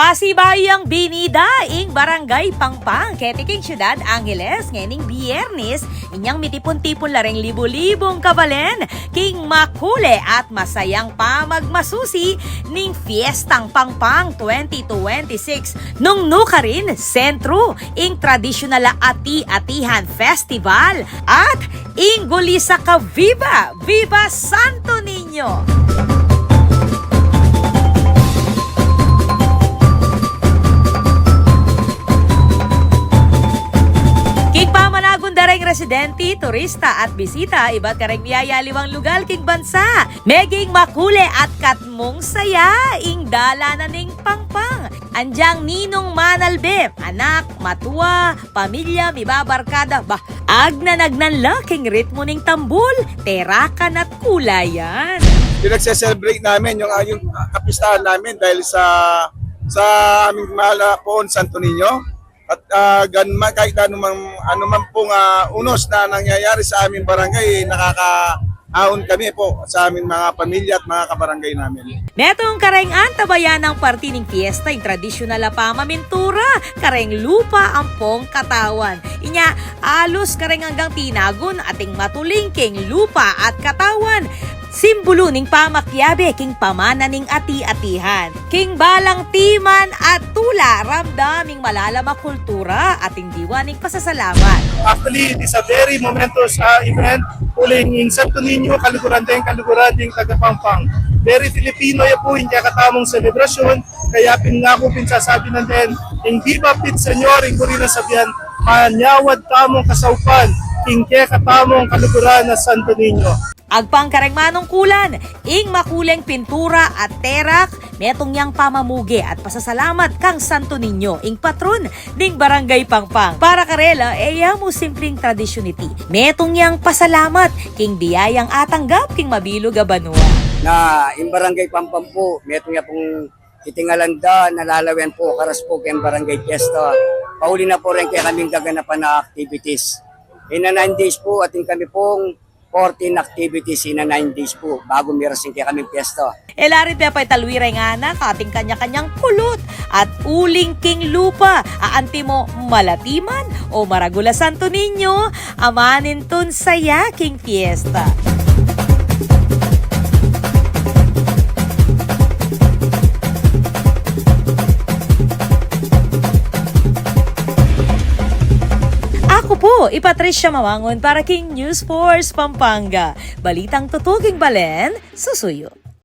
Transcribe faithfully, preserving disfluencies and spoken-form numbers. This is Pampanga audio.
Pasibayu yang binida ing Barangay Pangpang keti king Siudad Angeles ngening Biyernes, inyang mitipun-tipun la reng libu-libung kabalen king makule at masayang pamagmasusi ning Fiestang Pangpang twenty twenty-six, nung nukarin sentru ing tradisyunal a ati-atihan festival at ing gulisa ka Viva, Viva Santo Niño! King pamanagun da reng residente, turista at bisita ibat kareng miyayaliwang lugal king bansa, meging makule at katmung saya ing dalanan ning Pangpang. Anyang ninung manalbe, anak, matua, pamilya, mibabarkada, bah, agnanagnan la king ritmo ning tambul, terakan at kulayan. Pinagse-celebrate namin yung, ah, yung, ah, kapistahan namin dahil sa, sa aming mahal na poon, Santo Niño. At, ah, gan-, ma-, kahit anumang, anuman pong, ah, unos na nangyayari sa aming barangay, nakakaaon kami po sa aming mga pamilya at mga kabarangay namin. Metung kareng antabayanan a parti ning fiesta ing tradisyunal a pamamintura kareng lupa ampong katawan. Inya, alus kareng anggang tinagun ating matuling king lupa at katawan, simbulu ning pamakiabe king pamana ning ati-atihan. King balang timan at tula, ramdam ing malalam a kultura ating diwa ning pasasalamat. Actually, it is a very momentous, ah, event. Uling ing Santo Niño, kaluguran deng kaluguran ding taga Pangpang. Very Filipino ya pu ing kekatamung selebrasyon, kaya pin ngaku pin sasabi nandin, ing Viva Pit Señor, ing buri nang sabian, manyawad tamung kasaupan king kekatamung kaluguran a Santo Niño. Agpang kareng manungkulan, ing makuleng pintura at terak, metung yang pamamuge at pasasalamat kang Santo Niño, ing patron ning Barangay Pangpang. Para karela, e ya mu simpleng tradisyun iti. Metung yang pasalamat king biyayang atanggap king mabilug a banua. Na, ing Barangay Pangpang pu, metung ya pung kitingalan da, nalalawen pu, karas pu keng barangay fiesta. Pauli na pu reng kekaming gaganapan a activities. In a nine days pu, atin kami pung fourteen activities in a nine days pu, bagu miras ing kekaming fiesta. E la rin pepaitaluy reng anak ating kanya-kanyang kulut at uling king lupa, a antimo malati man o maragul a Santo Niño, amanintun saya king fiesta. Aku pu i Patricia Mawangun para king News Force Pampanga. Balitang tutu king balen, susuyu.